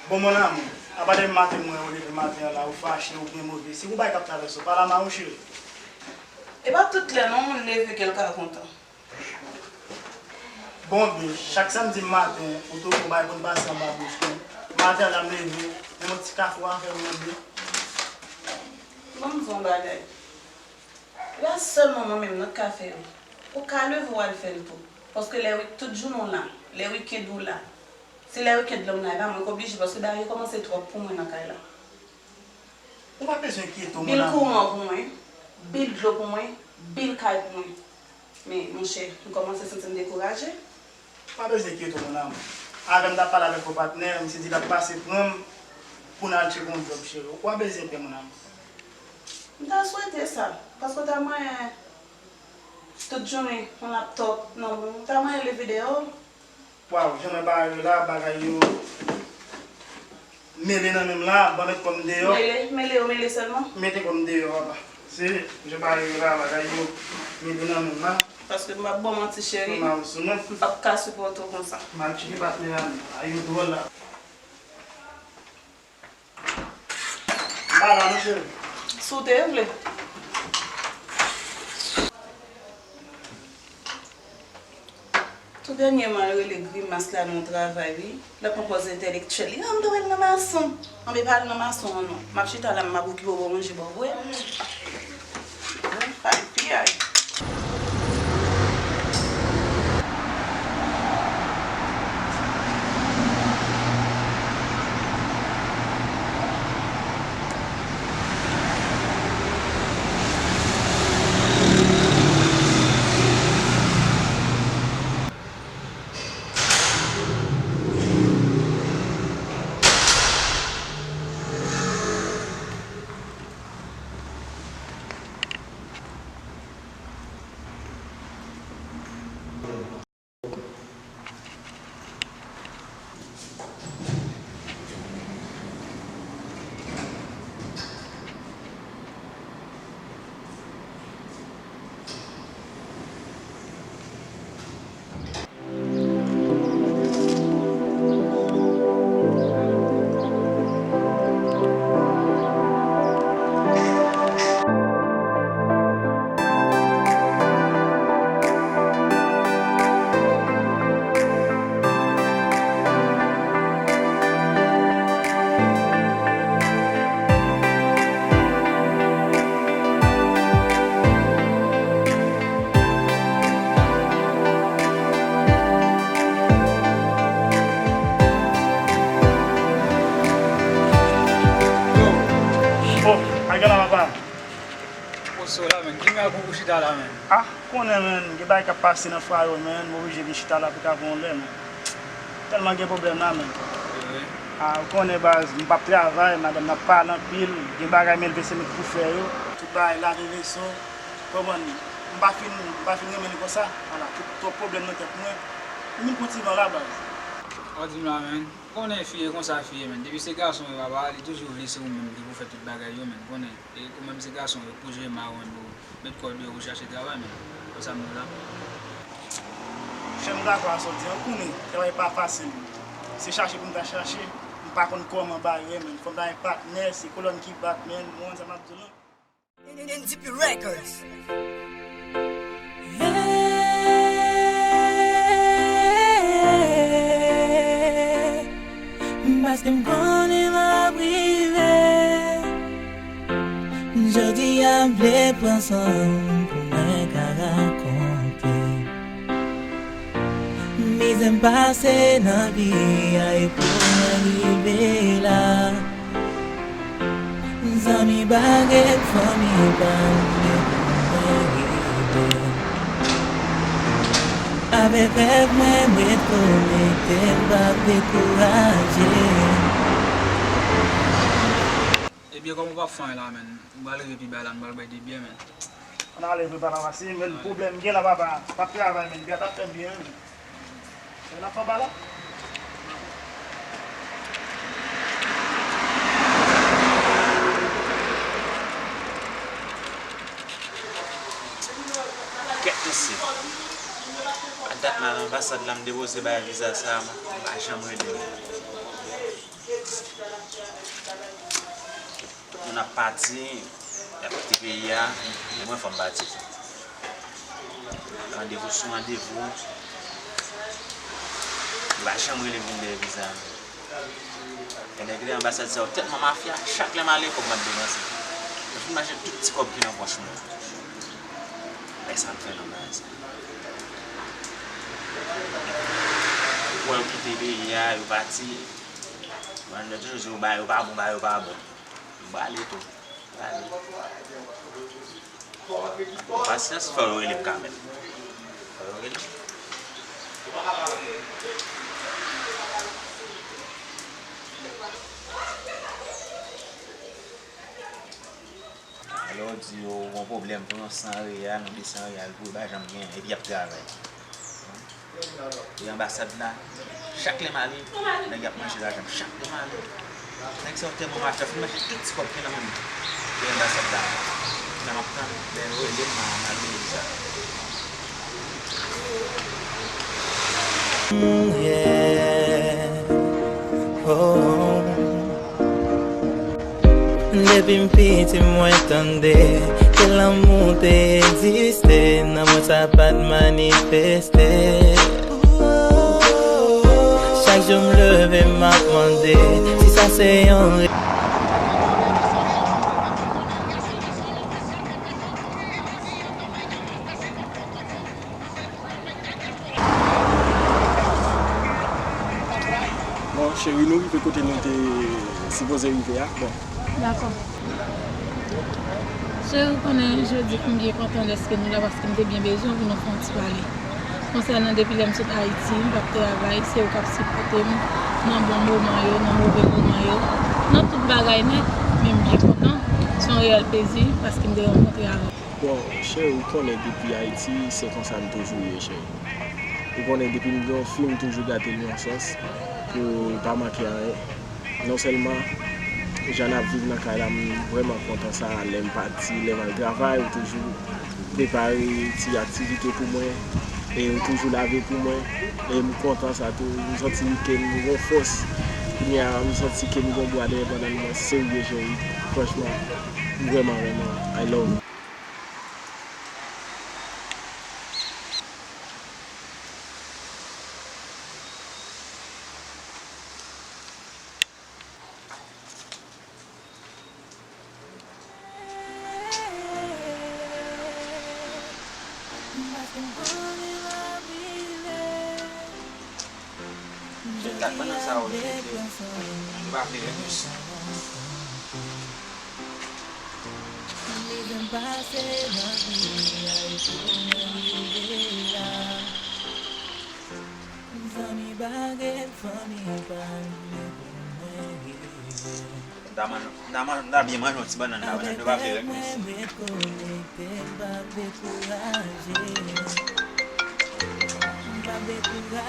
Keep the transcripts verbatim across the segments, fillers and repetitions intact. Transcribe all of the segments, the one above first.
Bon, mon amour, apa depi maten mwen ou leve maten an la, ou fache, ou byen move. Se yon bagay k ap travèse w, pale a mari w, cheri. E pa tout lè non moun leve ke l ka kontan. Bon, byen, chak samdi maten, ou tou fè yon bagay pou n pase anba bouch mwen. Maten an la m leve, menm yon ti kafe w a fè m mande. Ban m di w yon bagay. La sèlman mwen menm nan k ka fè l. Ou ka leve w al fè l tou. Paske lè wi-, tout jounen w la, lè weekend ou la. Si lè weekend lan m la, e pa mwen k oblije, paske bagay yo kòmanse twòp pou mwen nan kay la. Ou pa bezwen enkyete w, mon amour. Bil kouran pou mwen, bil dlo pou mwen, bil kay pou mwen. Men, monchè, m kòmanse santi m dekouraje. Ou pa bezwen enkyete w, mon amour. Avè m t ap pale avèk yon patnè, misye di l ap pase pran m pou n al tcheke yon djòb, cheri. Ou pa bezwen pè, mon amour. M ta swete sa, paske w ta manyen tout jounen yon laptòp nan men w, w ta manyen leve dèyè w. Waw, jan mwen bare yo la, bagay yo mele nan men m la, ban m met kò m deyò. Mele, mele yo mele sèlman? Mete kò m deyò, papa. Se jan bare yo la, bagay yo mele nan men m la. Paske m p ap ba w manti, cheri. Mama, sou mwen. M p ap ka sipòte w konsa. M al tcheke patnè a, a yo dwòl la. M pa la non, cheri. Si w te vle. Tou dènyèman, l rele Grimas la nan yon travay, wi. L ap pran pòz entèlektyèl. Li, an m dwe al nan mason. Anben, pa al nan mason an non. M ap chita la, m ap okipe w, ba w manje, ba w bwè. Ay, piyay. Oh, a gen la, papa. Poze w la, menn. Ki mèg ou chita la, menn? Ah, konnen, menn. Gen bagay k ap pase nan fwaye w, menn. M oblije vin chita la pou ka pran yon lè, menn. Tèlman gen pwoblèm la, menn. Wi. Ah, ou konnen, baz, m p ap travay, madanm nan ap pale anpil. Gen bagay m leve se met pou fè yo. Tout bagay lave veso. Konprann? M pa fin, m pa fin renmen li konsa. Vwala, tout twòp pwoblèm nan tèt mwen. M vin pran ti van la, baz. Ou di m la, menn. Konnen fi e konsa fi ye, menn. Depi se gason yo, papa, li toujou vle se ou menm ki pou fè tout bagay yo, menn. Konnen, e ou menm se gason yo, pou jere marenn ou, met kò deyò pou chache travay, menn. Konsa m di w la. Chè m dakò a sa w di an, konnen, travay pa fasil. Se chache pou m ta chache, m pa konn kòman ba yo ye, menn. Fò m ta gen patnè, se kolòn ki bat, menn. Ou konn sa m ap di w, non? N D P Records. Paske m konnen m ap rive. Jodi a m vle pran san m pou mwen ka rakonte. Mizè m pase nan vi a e pou mwen rive la. Zanmi pa gen, fanmi pa gen pou mwen rive. Avèk rèv mwen, m ret konekte, m p ap dekouraje. Ebyen, kòman w p ap fè anyen la, menn? M pral rive pi ba la, m pral bay de byè, menn. Ann ale vre papa, paske menn pwoblèm gen la papa. M ap travay, menn, byè t ap fè m byen, menn. N ap fè anba la. Kèt mesye. A dat m al anbasad la, m depoze bagay viza sa a, m pa janm rele. Tout moun ap pati, y ap kite peyi a, e mwen fò m pati tou. Randevou sou randevou, yo pa janm rele m vin dèyè viza a. E nèg nan anbasad sa yo tèlman mafya, chak lè m ale, kòb m ap depanse. Yo fin mache tout ti kòb ki nan pòch mwen. E sa m fè nan bagay sa. Ou wè yo kite peyi a, yo pati. Mwen, yo toujou di yo ba yo pa bon, ba yo pa bon. M prale tou. M prale. Pasyans, fò yo rele m kanmenm. Fò yo rele m. Alò, w di yo gon pwoblèm pou yon san reyal, yon de san reyal pou yo pa janm gen, epi y ap travay. E anbasad la, chak lè m ale, nèg y ap manje lajan m. Chak lè m ale, nèg sa yo tèlman mafya, fin manje tout ti kòb ki nan men m. E anbasad la, nan m ap tann, lè yo rele m, m a, m al peye sa. Mm, yeah. Oh. Depi m piti mwen tande ke lanmou te egziste, nan mwen sa pa t manifeste. Chak jou m leve m ap mande si sa se yon re- Bon, cheri, nou rive kote nou te sipoze rive a. Bon. Dakò. Cheri, ou konnen jodi a m byen kontan dèske nou la, paske m te byen bezwen pou nou fè yon ti pale. Konsènan depi lè m sot Ayiti, m p ap travay, se ou k ap sipòte m nan bon moman yo, nan move moman yo, nan tout bagay nèt, men m byen kontan. Se yon reyèl plezi paske m te rankontre avè w. Bon, cheri, ou konnen depi Ayiti, se konsa m toujou ye, cheri. Ou konnen depi m gen yon fi, m toujou gade l yon sans pou l pa manke anyen. Non sèlman jan n ap viv nan kay la, m vrèman kontan sa, lè m pati, lè m al travay, ou toujou prepare ti aktivite pou mwen, e ou toujou lave pou mwen, e m kontan sa tou, m santi ke m gon fòs, kounye a m santi ke m gon bwa dèyè pandan m serye, cheri, franchman. M vrèman renmen w. I love you. Cheri, gad pandan sa ou cheri, ou pa vle rete. Zanmi pa gen fanmi pa vle pou mwen ye. M ta man-, m ta man-, m ta byen manje yon ti bannann la, bannann yo pa vle rèt mèsi.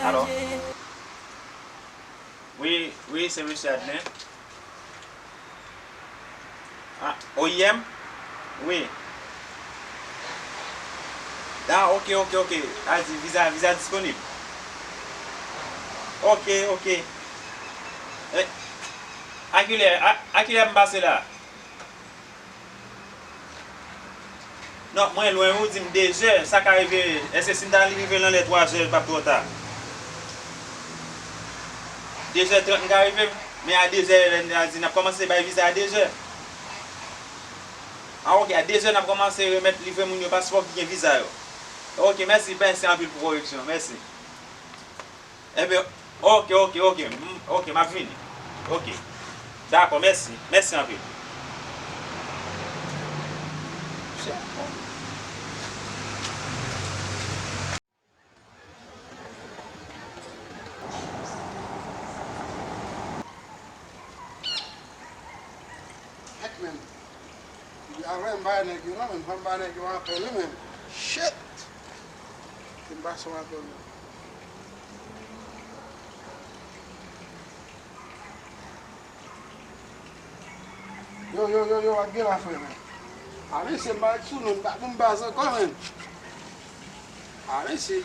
Alo? Wi, wi, se mesye Adlen. Ah, O I M? Wi. Ah, ok, ok, ok. A di viza, viza disponib. Ok, ok. Eh, a kilè, a, a kilè m pase la? Non, mwen lwen, ou di m dezè, sa ka rive, èske si m ta rive nan lè twazè, l p ap twò ta? Dezè trant m ka rive, men a dezè, lè n ta di n ap kòmanse bay viza a dezè. Ah, ok, a dezè n ap kòmanse remèt, livre moun yo paspò ki gen viza yo. Ok, mèsi, mèsi anpil pou koreksyon, mèsi. Enben, ok, ok, ok, m, ok, m ap vini. Ok. Dakò, mèsi. Mèsi anpil. Heck, man. Avè m bay nèg yo non, men m bay nèg yo apèl wi, men. Shit! Fè m pase yon apèl. Yo, yo, yo, yo, ak gen la frè, men. A mesye, m pa sou nou, m pa pou m baz ankò, men. A mesye.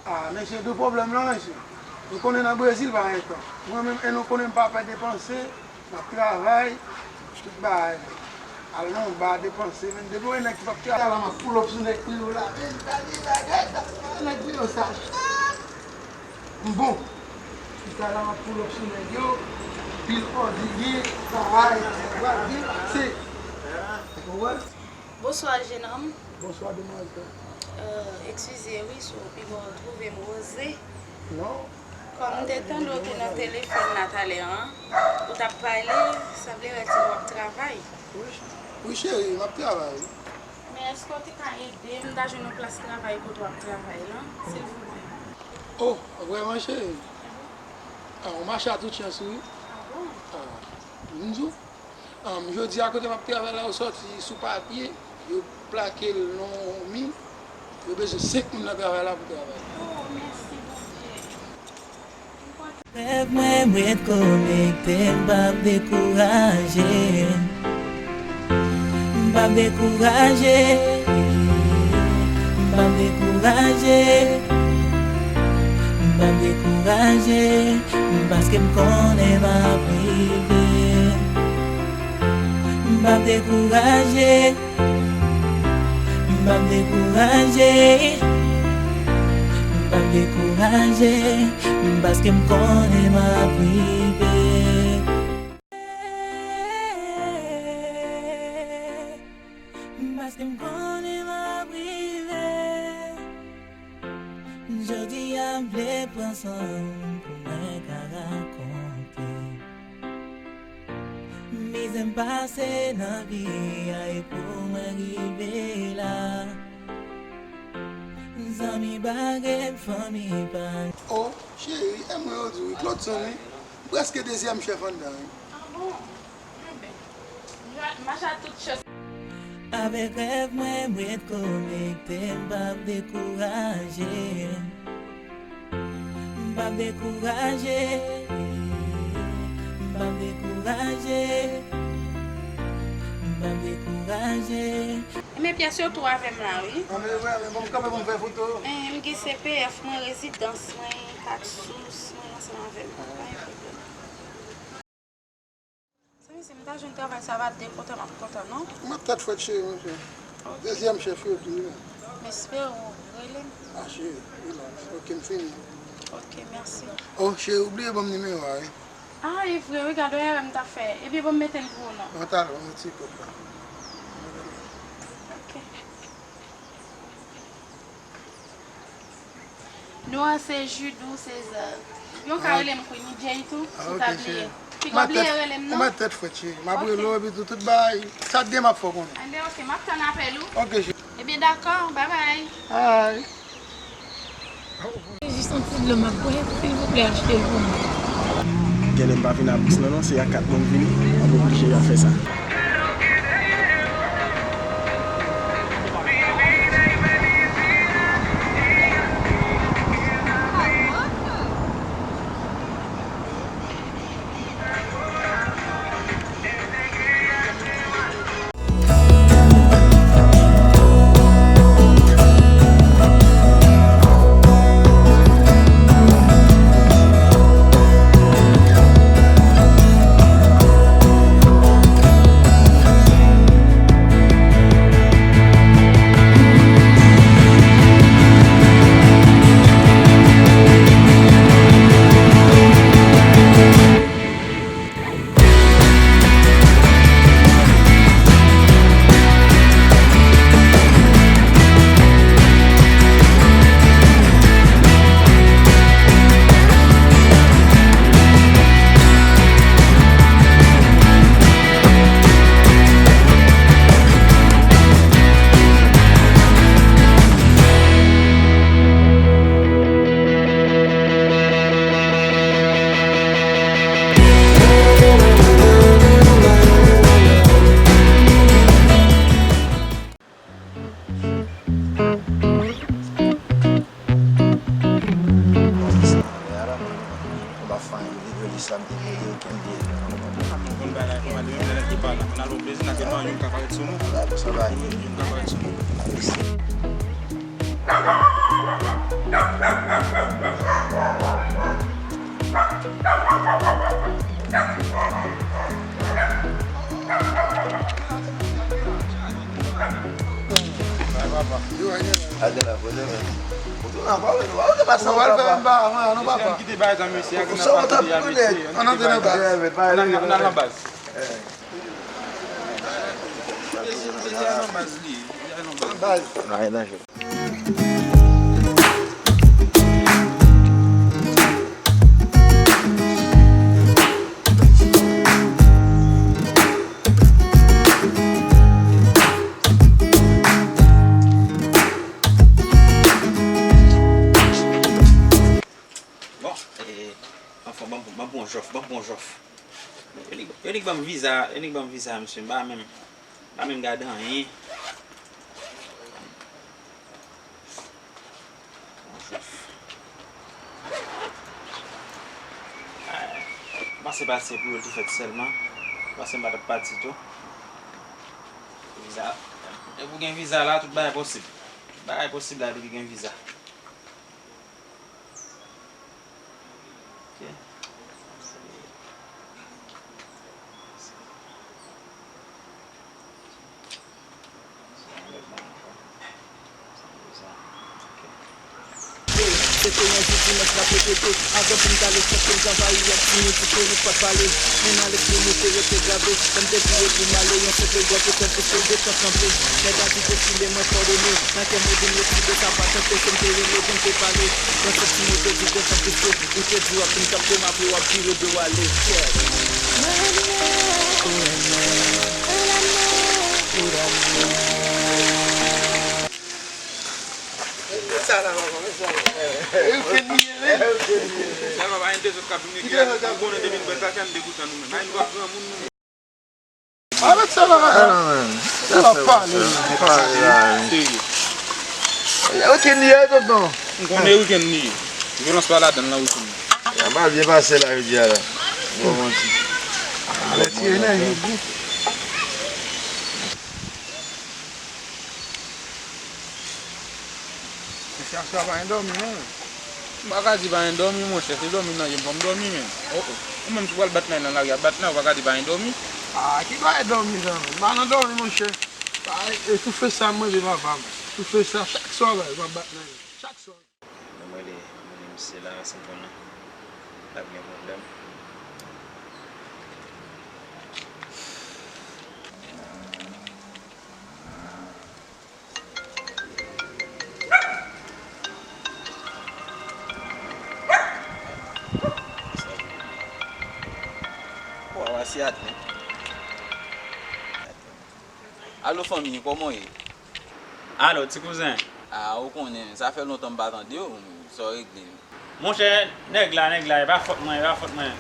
Ah, mesye, de pwoblèm lan, mesye. Nou konnen nan Brezil pa gen tan. Mwen menm, e nou konnen m pa pè depanse, m ap travay, tout bagay. Al nan yon ba depanse, men depi w wè nèg ki p ap travay, m ap pull up sou nèg Rio la, men gade bagay, nèg Rio sa chat. M bon. Chita la, m ap pull up sou nèg yo, pil òdi gen, travay, nèg pral byen pase. Ou konprann? Bonswa, jenòm. Bonswa, demwazèl. Euh, eskize, wi, si w pi bon twouve m Rose. Non. Kòm m te tande w te nan telefòn la talè an, ou t ap pale, sanble wè ti w ap travay. Wi, ch-, wi, cheri, m ap travay, wi. Men èske w te ka ede m ta jwenn yon plas travay kote w ap travay lan, silvouplè? Oh, vrèman, cheri? Ah, ou mache a tout chans, wi. Ah bon? Ah, m di w. Ahn, jodi a, kote m ap travay la, yo sòti sou papye, yo plake l nan yon mi, yo bezwen senk moun nan travay la pou travay. Oh, mèsi Bondye. Rèv mwen, m ret konekte, m p ap dekouraje. M p ap dekouraje. M p ap dekouraje. M p ap dekouraje. Paske m konnen m ap rive. M p ap dekouraje. M p ap dekouraje. M p ap dekouraje. Paske m konnen m ap rive. Paske m konnen m ap rive. Jodi a m vle pran san m pou mwen ka rakonte. Mizè m pase nan vi a e pou mwen rive la. Zanmi bare m, fanmi pa m. Oh, cheri, e mwen yo di w wi, Claudson wi. M prèske dezyèm chèf anndan wi. Ah bon? Enben, m a tout chans. Avèk rèv mwen, m ret konekte, m p ap dekouraje. M p ap dekouraje. M p ap dekouraje. M p ap dekouraje. Enben, pyès yo tou avè m la, wi. Ann, men vre, men bon, m kanpe pou m fè foto. Eh, m gen C P F mwen, rezidans mwen, kat sous mwen, ansanm avè m. Pa gen pwoblèm. Zanmi, si m ta jwenn travay sa, pa de kontan m ap kontan, non. M ap tèt frèt, cheri, monchè. Ok. Dezyèm chèf yo di wi. M espere w rele m. Ah, cheri, relax. Ok, m fini. Ok, mèsi. Oh, cheri, ou bliye ban m nimewo a, wi. Ah, e vre, wi, gade yon erè m ta fè. Ebyen, ban m mete l pou ou, non. Mwen ta ban m ti kòb la. Ok. Non an se Judou César. Yo ka rele m Queenie Jay tou, si w ta bliye. Piga w bliye rele m non. Ou mèt tèt frèt, cheri. M ap rele w epi tou, tout bagay. Sa t gen m ap fè w konnen. Enben, ok, m ap tann apèl ou. Ok, cheri. Ebyen, dakò, babay. Ay. Jis yon ti dlo m ap bwè, silvouplè, achte l pou mwen. Genlè m pa vin a bous lan non, se a kat moun vini, m ap oblije fè sa. Adan la, poze men. Ou tou nan pale, nou pa pale, nou pa pale. Kite bagay sa, mesye. Sa w t ap pale, ann antre nan baz. Ann antre nan baz. Baz. Ann antre nan baz. Bon, eh, anfen, ban m, ban m pran yon jòf, ban m pran yon jòf. Yo nik, yo nik ban m viza, yo nik ban m viza, mesye, m pa menm, m pa menm gade anyen. Bon, jòf. Ah, m panse pase pou yo te fèt sèlman. M panse m pa t ap pati tou. Viza. Depi w gen viza la, tout bagay posib. Tout bagay posib la depi gen viza. Ok. Se te yon jou dimanch n ap repete. Avan pou m t ale chèche m travay, y ap di nou di ke nou pa t pale. Men nan lespri nou te rete grave. Lè m te vire pou m ale, yon senp egò te fè m plis ke de tan sanble. Nèg la di defile mwen kòdone. Nan kè m ri m retire sa pa tante, se m te rele pou m te pale. Yon sèl ti mo te di kontan plis ke ou te di w ap vin kanpe m apre w ap vire do w ale. Yeah. Sa la, papa, men sa la. E ou fè l li ye, men. Sa papa, en de zòt k ap vin, m konnen depi n pral pase, n degoute nou menm. Ay, nou pa granmoun nou menm. Avèk sa, papa. Ah, non, men. Sa pa pale, men. Pale la, men. Serye. Weekend li ye, tonton. M konnen weekend li ye. Vyolans pa ladan l nan weekend. Ya, m al byen pase la, jodi a la. Bon, manti. Alè, ti enèji, wi. Mesye, aswè a pa gen dòmi, non. M pa ka di pa gen dòmi, monchè. Se dòmi nan je m fè m dòmi, men. Oh, oh. Ou menm, si w pral bat nan, nan lari a, bat nan, ou pa ka di pa gen dòmi. Ah, ki pa gen dòmi, zanmi? M pa nan dòmi, monchè. Pa, e toufe sa, m rele papa m. Toufe sa, chak swa, m ap bat nan. Chak swa. Mwen rele, mwen rele misye la, si m konnen l ap gen pwoblèm. Waw, asyat, men. Alo, fanmi, kòman w ye? Alo, ti kouzen. A, ou konnen, sa fè lontan m pa tande w, sa w regle? Monchè, nèg la, nèg la, e pa fòt mwen, e pa fòt mwen.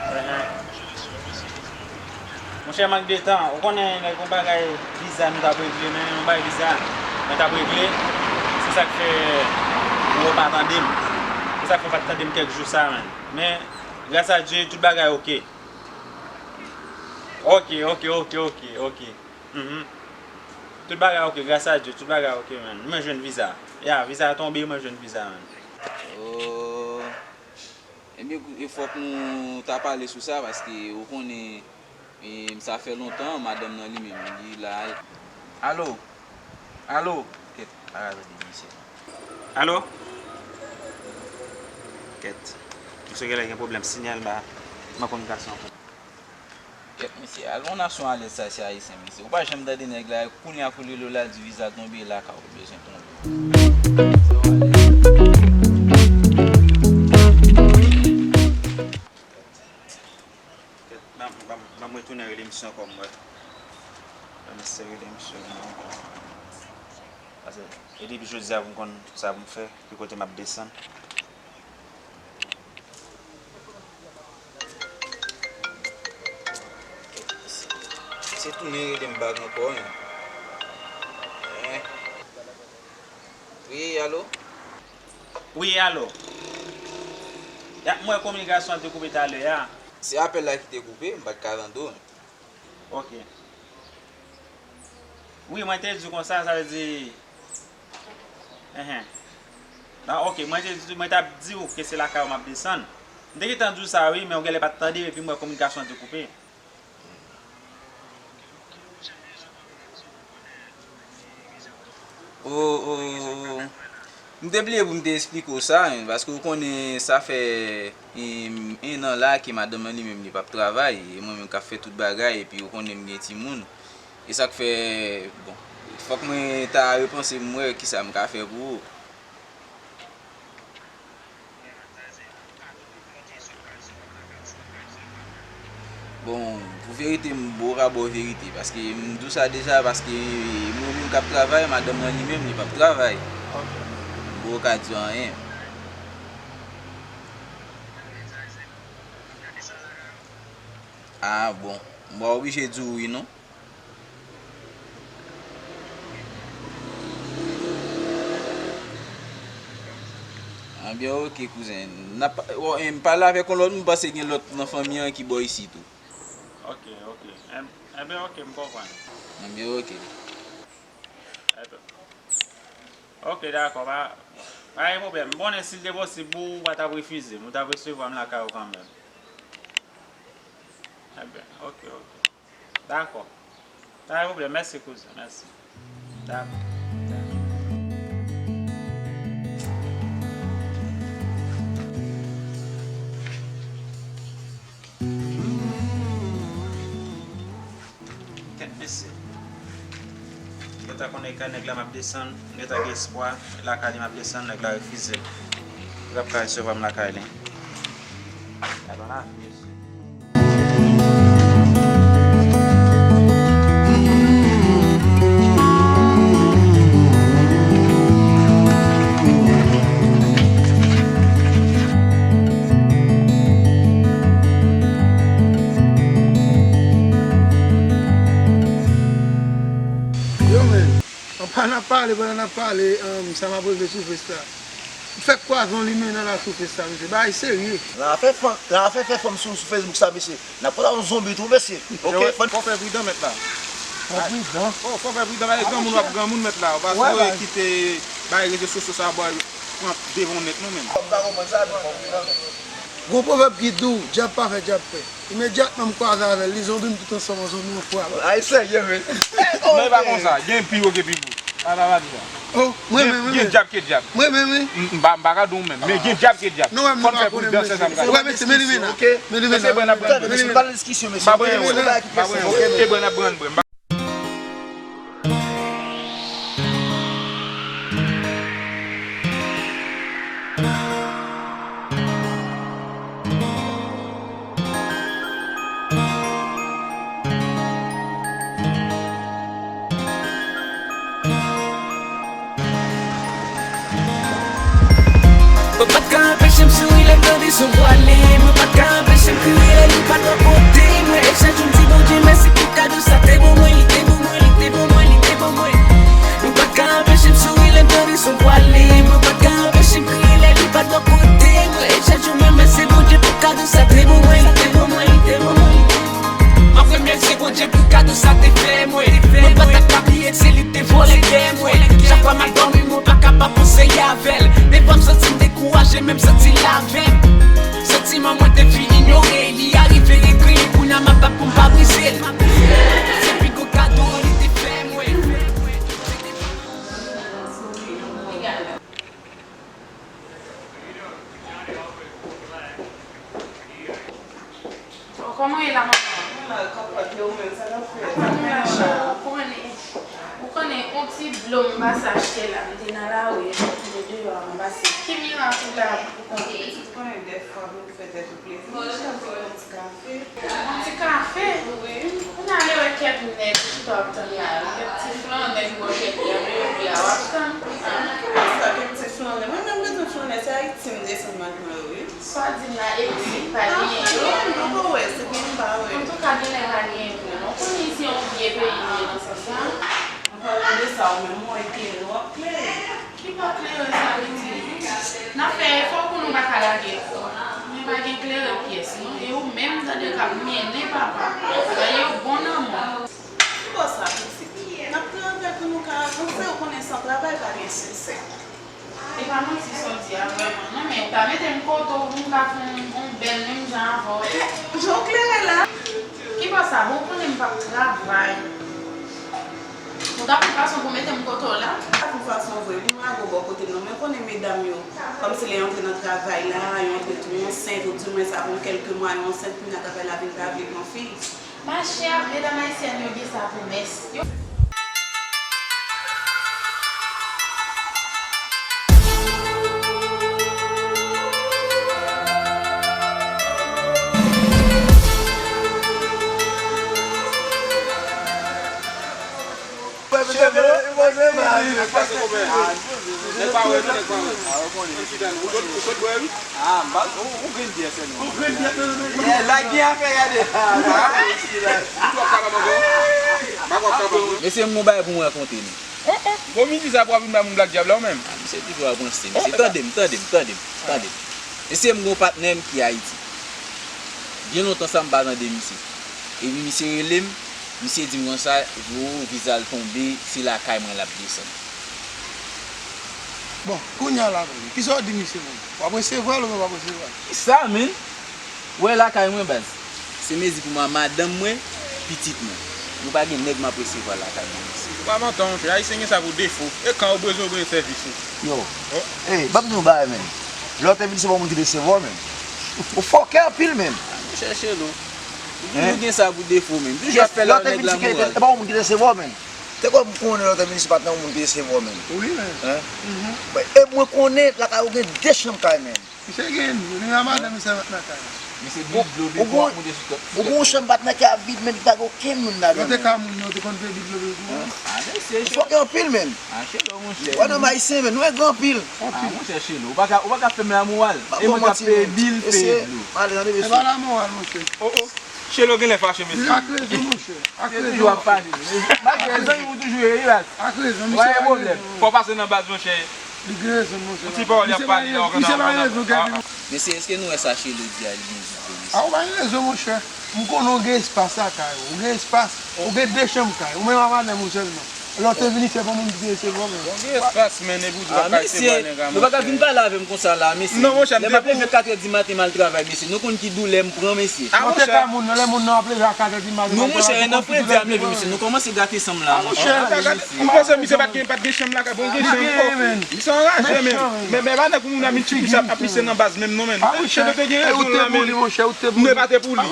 Enhen. Monchè, mank de tan. Ou konnen, nèg, yon bagay viza nou t ap regle, men yon bagay viza mwen t ap regle. Se sa k fè ou pa tande m. Se sa k fè w pa t tande m kèk jou sa, men. Men, gras a Dye, tout bagay oke. Oke, oke, oke, oke, oke. Mhm. Tout bagay oke, gras a Dye, tout bagay oke, man. Mwen jwenn viza. Ya, viza a tonbe, mwen jwenn viza, man. Oh. Ebyen, e fòk nou ta pale sou sa, paske ou konnen, e, sa fè lontan, madanm nan li menm, li la. Alo? Alo? Kèt, pa ka tande misye. Alo? Kèt. Misye genlè gen pwoblèm sinyal, m pa, m pa konn gason an. Kèt, mesye, al yon nasyon alèz sa, se ayisyen, mesye. Ou pa janm tande nèg la, kounye a pou l rele w la, di viza tonbe, la ka ou bezwen tonbe. Kèt, ban m, ban m, ban m retounen rele misye ankò, m wè. Ban m eseye rele misye ankò. Paske, e depi jodi a pou m konn sa pou m fè, ki kote m ap desann. Se tounen rele m bak ankò, en. En. Wi, alo? Wi, alo? Ya, m wè kominikasyon an te koupe talè a. Se apèl la ki te koupe, m pa t ka tande w. Ok. Wi, mwen te di w konsa, sa vle di, Enhen. Ah, ok, mwen te, mwen t ap di w ke se lakay ou m ap desann. M te gentan di w sa wi, men ou genlè pa t tande epi m wè kominikasyon an te koupe. O, o, o, o. M te bliye pou m te eksplike w sa, men, paske w konnen sa fè, em, en an la ke madanm nan li menm li p ap travay, e mwen menm k ap fè tout bagay, epi w konnen m gen timoun. E sa k fè, bon, fòk mwen ta repanse m wè kisa m ka fè pou ou. Bon, pou verite, m poko ka ba w verite, paske m di w sa deja, paske mwen menm k ap travay, madanm nan li menm, li p ap travay. Ok. M poko ka di w anyen. Ah, bon. M pa oblije di w wi, non. Anbyen, ok, kouzen. N ap, o, em, pale avèk yon lòt moun, m panse gen lòt nan fanmi an ki bò isit tou. Ok, ok. Em, enben, ok, m konprann. Anbyen, ok. Enben. Ok, dakò, pa, pa gen pwoblèm. M konnen si l te posib pou ou, ou pa t ap refize m, ou t ap resevwa m lakay ou kanmenm. Enben, ok, ok. Dakò. Pa gen pwoblèm. Mèsi, kouzen. Mèsi. Dakò. Dakò. Kèt mesye. M gentan konnen kay nèg la m ap desann, m gentan gen espwa, lakay li m ap desann, nèg la refize m. Li p ap ka resevwa m lakay li. Gad yon lavi, mesye. Yo, men, pandan n ap pale, pandan n ap pale, um, sa m ap regle sou fes la. M fèk kwaze yon limena la sou fes la, mesye. Bagay serye. Nan afè fan, nan afè fè fanm sou, sou Facebook sa, mesye. N ap pran yon zonbi tou, mesye. Ok, fò, fò fè pridan, mèt la. Fò pridan. Oh, fò fè pridan, gade granmoun w ap granmoun, mèt la. Ou pa sou kite bay rezo sosyo sa bò pran devan w nèt, non, menm. Fò m pa konprann sa, men fò pridan. Gon pwovèb ki di w, dyab pa fè dyab pè. Imedyatman m kwaze avè l, li zonbi m tout ansanm, an zonbi an fwa. Ay, serye, men. Men e pa konsa, gen pi wo ke pi wo. Pa, pa, pa di sa. Oh, mwen menm, mwen menm. Gen dyab ke dyab. Mwen menm, wi. M, m pa, m pa ka di w menm, men gen dyab ke dyab. Non, mwen menm pa konnen, mesye. Fò n fè pridans, se sa m ka di. Wè, mesye, men limena. Ok. Men limena. Mesye, bwè n ap pran. Mesye, pa nan diskisyon, mesye. Pa pran, wè. Pa pran, wè. E bwè n ap pran, bwè. Mwen pa t ka anpeche m souri lè m tande son vwa li. Mwen pa t ka anpeche m kriye lè li pa t bò kote mwen. E chak jou m di Bondye mèsi pou kado sa te ban mwen, li te ban mwen, li te ban mwen, li te ban mwen. Mwen pa t ka anpeche m souri lè m tande son vwa li. Mwen pa t ka anpeche m kriye lè li pa t bò kote mwen. E chak jou m remèsye Bondye pou kado sa te ban mwen, li te ban mwen, li te ban mwen, li te ban mwen. M ap remèsye Bondye pou kado sa te fè mwen. Mwen pa ta ka bliye se li te vole kè mwen. Chak fwa m al dòmi, mwen pa kapab panse avè l. Defwa m santi m dekouraje, men m santi l avè m. Santiman mwen te fin inyore, li arive ekri, kounye a m ap bat pou m pa brize l. Se pi gwo kado li te fè mwen. Oh, kòman w ye la, manman? Mwen la, kanpòte, ou menm, sa w ap fè? Mwen la, ou konnen, ou konnen, yon ti dlo m pase achte la, m te nan lari, m te deyò a, m pase. Ki mirak ou la pou konte? Ou konnen dèfwa pou fè tèt ou plezi, m chita pou yon ti kafe. Yon ti kafe? Wi. Kounye a lè wè kèk nèg chita w ap tann la, kèk ti flannè ki bò kèk lè, men yo di a w ap tann. Kòman sa, kèk ti flannè? Mwen menm bezwen flannè, se Ayiti m desann m al pran yo, wi. Sa w di m la, Ayiti pa genyen yo? Ah, non, m poko wè, se gen m pa wè. Antouka, genlè pa genyen vre, non. Konnen isi se yon vye peyi li ye nan sans sa. An palan de sa, ou menm, ou wè kleren, w ap klere. Ki pa klere sa vle di? N ap fè efò pou nou pa ka lage kò. Men pa gen klere pyès, non. E ou menm, tande, k ap mennen papa. Gaye w bon nan mò. Ki bò sa, pitit? N ap travay pou nou ka avanse, ou konnen san travay pa gen siksè. Pa fè yon, yon bèl menm jan avè w. Jan w klere la. Ki bò sa? Bon, ou konnen m p ap travay. Ou ta fè fason pou mete m kote w la. Pa fè fason vre, pou mwen a gwo bò kote m nan. Mwen konnen medam yo, kòmsi lè yo antre nan travay la, yo antre tou ansent, ou di mwen sa fè yon kèlke mwa yo ansent, kounye a travay la vin pa vle pran fi. Machè, medam ayisyèn yo gen sa pou mès. Yo Nèg pa wè nou, nèg pa wè. Ou sot, ou sot bwè wi. Ah, m pa, ou, ou grenn byè sèlman. Ou grenn byè sèlman. Yeah, la gen afè gade. Ah, ou twò kapab ankò. M pa kwè w kapab non. Mesye, m gon bagay pou m rakonte nou. Oh, oh, bon, midi sa pou w ap vin bay moun blak dyab la ou menm? Ah, misye toujou ap ranse. Misye, tande m, tande m, tande m, tande m. Mesye, m gon patnè m ki Ayiti. Byen lontan sa m pa tande misye. Epi misye rele m, misye di m konsa, jou viza l tonbe, se lakay mwen l ap desann. Bon, kounye a la, kisa w di misye menm? W ap resevwa l oubyen w p ap resevwa l? Kisa, menn? Ou wè lakay mwen, baz. Se mezi pou mwen, madanm mwen, pitit mwen. Nou pa gen nèg m ap resevwa lakay mwen, mesye. Ou pa manti, monchè. Ayisyen gen sa pou defo. E kan ou bezwen, ou bezwen sèvis ou. Yo. Oh. Ey, ban m di w yon bagay, menn. Lè w te vin, se pa yon moun ki te resevwa w, menn. Ou fòkè anpil, menn. Ah, monchè, Chelo. Ou toujou gen sa pou defo, menn. Toujou ap fè la nèg la moral. E pa yon moun ki te resevwa w, menn. Te kwè m konnen lè w te vin isit, pa t nan yon moun ki resevwa w, menn. Wi, menn. Hein? Mhm. E mwen konnen lakay ou gen de chanm kay, menn. Misye gen, li a madanm, li sèvant nan kay. Misye bib dlo, bib twòp moun de sou tèt. Ou gen yon chanm patnè ki a vid, menn, ki pa gen okenn moun ladan l. Yo te ka moun, yo te konn peye bib dlo, bib twòp. Hein? Ah, mesye, ou fòkè anpil, menn. Ah, Chelo, monchè. Wè, nonm ayisyen, menn, nou egri anpil. Ah, monchè, Chelo, ou pa ka, ou pa ka fè m lamoral. E mwen k ap peye bil, peye dlo. E pa lamoral, monchè. Oh, oh. Chelo genlè fache, mesye. Ak rezon, monchè. Ak rezon. Toujou ap fache. Malgre zanmi ou toujou ye, wi, baz. Ak rezon, misye pa gen rezon. Fò pase nan baz, monchè. Li gen rezon, monchè. Yon ti pawòl y ap pale la, misye pa gen rezon, Kevin. Mesye, èske nou wè sa Chelo di a, li gen rezon, mesye? Ah, ou pa gen rezon, monchè. M konnen w gen espas lakay ou. Ou gen espas. Ou gen de chanm kay. Ou menm a madanm ou sèlman. Lè w te vin isit, se pa moun ki te resevwa w, menn. Bon, gen espas, menn, epi w di w ap kay se bwa nèg a, monchè. Nou pa ka vin pale avè m konsa la, mesye. Non, monchè, m te pou ou. Lè m ap leve katrè di maten, m al travay, mesye. Nou konn ki doulè m pran, mesye. Ah, monchè. Lè w te ka moun nan, lè moun nan ap leve a katrè di maten, m al travay, ou konn ki doulè m te pran. Non, monchè, e nan fredi a m leve, mesye. Nou kòmanse gate sanm la, monchè. Ah, monchè, m panse misye pa t gen, pa t gen chanm lakay. Bon, gen chanm, oh. Misye anraje, menn. Men, men, pa nèg moun ap vin tchipise ap, ap misye nan baz menm, non, menn. Chelo te gen rezon l la, menn. Nou e pa te pou li.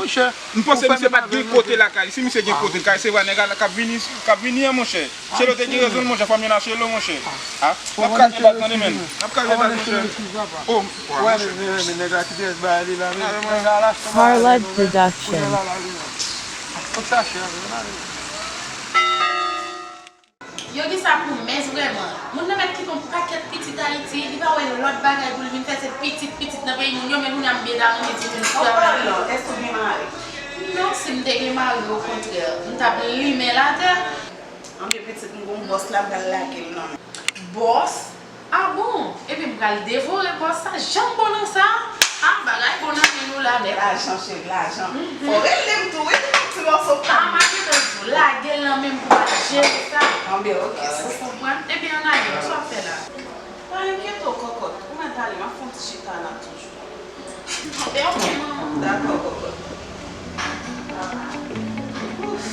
M panse misye pa t gen kote lakay. Si misye gen kote l ka resevwa nèg la k ap vini, k ap vini an, monchè. Chelo te gen rezon l, monchè. Fò m jwenn a Chelo, monchè. Ah, n ap kraze bal, tande, menn. N ap kraze bal, monchè. Oh, monchè. Nèg la ki te bay li la, menn. Carla Production. Yo gen sa pou mès vrèman. Moun nan mèt kite yon pakèt pitit Ayiti, li pa wè lòt bagay pou l vin fè, se pitit, pitit nan peyi moun yo, men kounye a m byen ta mande timoun pou travay. Anpalan, èske w gen mari? Non, si m te gen mari, okontrè, m t ap limen latè. Anben pitit, m gon bòs la, m pral lage l nan men. Bòs? Ah bon? Ebyen m pral devore bòs sa, jan m bon nan sa? Ah, bagay bon nan men nou la nèt. Lajan, cheri, lajan. Mhm. Fò w rele m tou, wi, pou ti mòso pa m. Ah, m ap gentan di w, lage l nan men m pou m al jere sa. Anben, oke, sisi. Ou konprann? Ebyen, ann ale, kisa w ap fè la? Pa enkyete w, kòkòt. Ou mèt ale, m ap fè yon ti chita la toujou. Anben, oke, manman. Dakò, kòkòt. Ouf.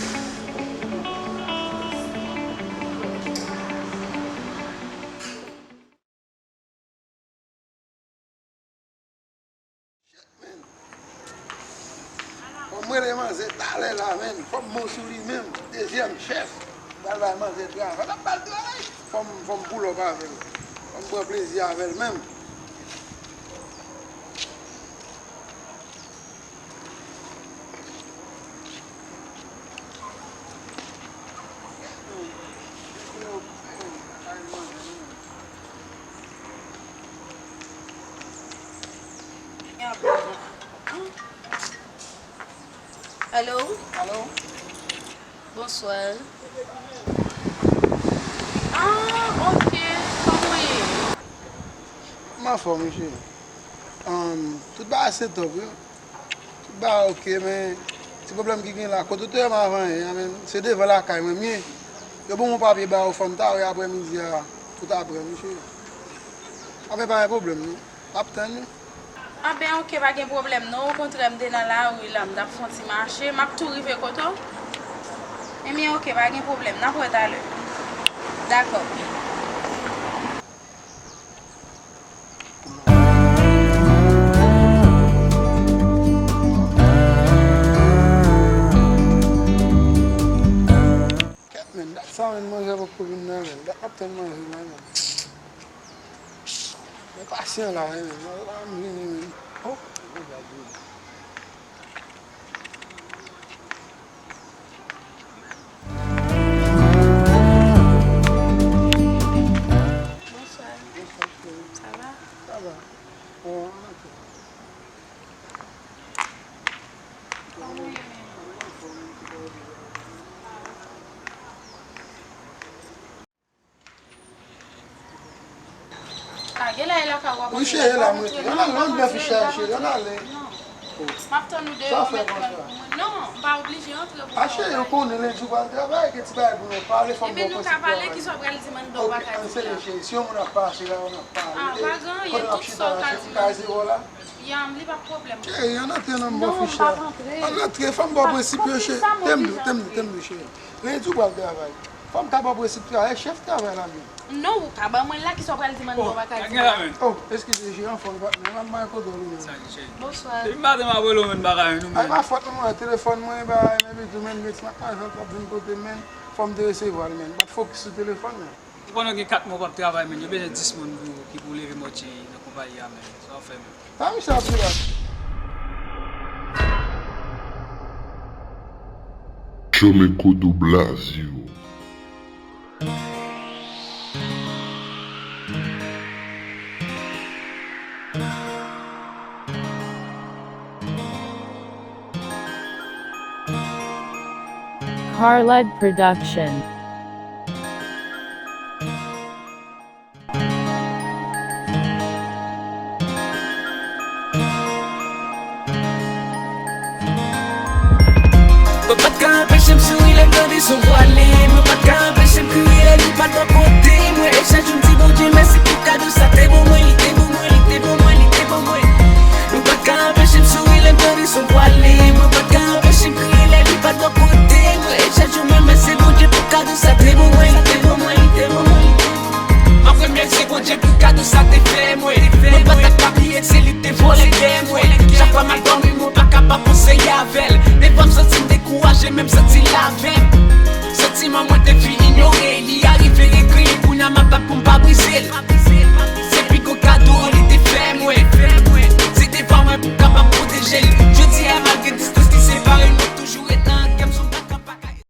Shit, man. Fò m rele manzè talè la, man. Fò m bon sou li menm. Dezyèm chèf. M pral bay manzè travay. L ap ba l travay. Fò m, fò m pull up avè l. Fò m pran plezi avè l menm. Alo? Alo? Bonswa. Ah, ok. Kòman w ye? M anfòm, wi, cheri. Ahn, tout bagay se top, wi. Tout bagay ok, men ti pwoblèm ki gen la, kote w te wè m avan yè a, men se devan lakay mwen m ye. Yo ban m yon papye ba ou, fò m ta wè aprè midi a pou ta pran, mesye. Apre pa gen pwoblèm, non. M ap tann ou. Ah ben, oke, pa gen pwoblèm non. Okontrè, m te nan lari la, m t ap fè yon ti mache. M ap tou rive kote w. Ebyen, oke, pa gen pwoblèm. N ap wè talè. Dakò. Kèt, men, dat sa, men, manje poko vin nan, men. Dat n ap tann manje la, men. Men pasyan la, men. Nan la, m vini, men. Oh, oh, gade. Bonswa. Bonswa, cheri. Sa va? Sa va. Bon, antre. Kòman w ye menm? Ah, gen la e lakay w ap antre la, pa rantre non, pa rantre, pa rantre non. M ap tann ou deyò, w mèt pran l pou mwen. Non, m pa oblije antre pou sa w bay. Ah, cheri, ou konnen lendi w pral travay, gen ti bagay pou nou pale, fò m ba w prensip travay. Ebyen, nou ka pale, kisa w pral di m anndan w pa ka di m la? Ok, ann sere, cheri, si yon moun ap pase la, nou ap pale. Ah, pa gen anyen, tout sa w ka di m. Kote n ap chita la, se pou kay zewo la? Ya, m li pa pwoblèm. Cheri, ann antre nan bon ficha. Non, m p ap antre. Ann antre, fò m ba w prensip yo, cheri. Tande m, tande m, tande m, cheri. Lendi w pral travay. Fò m ka ba w prensip travay, chèf travay la menm. Non, ou ka ban mwen l la, kisa w pral di m anndan w pa ka di m la? Oh, eskize, cheri, anfòm, patnè, m ap bay kote w li menm. Salut, cheri. Bonswa. Depi maten m ap rele w, men, bagay nou, men. Ay, pa fòt mwen, telefòn mwen, bagay, men, epi tou, men, gen ti matmazel k ap vin kote m, men, fò m te resevwa l, men. M pa t fokis sou telefòn, men. Ou konnen w gen kat mwa w p ap travay, men, yo bezwen dis moun pou, ki pou leve mòtye nan konpayi a, men. Sa w fè, men? Sa misye ap di la? Chomeco do Brasil. Carlud Production. Mwen pa t ka anpeche m souri lè m tande son vwa li. Mwen pa t ka anpeche m kriye lè li pa t bò kote mwen. E chak jou m di Bondye mèsi pou kado sa te ban mwen, li te ban mwen, li te ban mwen, li te ban mwen. Mwen pa t ka anpeche m souri lè m tande son vwa li. Mwen pa t ka anpeche m kriye lè li pa t bò kote mwen. E chak jou m remèsye Bondye pou kado sa te ban mwen, li te ban mwen, li te ban mwen, li te ban mwen. M ap remèsye Bondye pou kado sa te fè mwen. Mwen pa t ap ka bliye se li k te vole dèyè mwen. Chak fwa m al dòmi, mwen pa ka pa panse avè l. Defwa m santi m dekouraje, men m santi l avè m. Santiman mwen te fin inyore, li arive rekreye, kounye a m ap bat pou m pa brize l.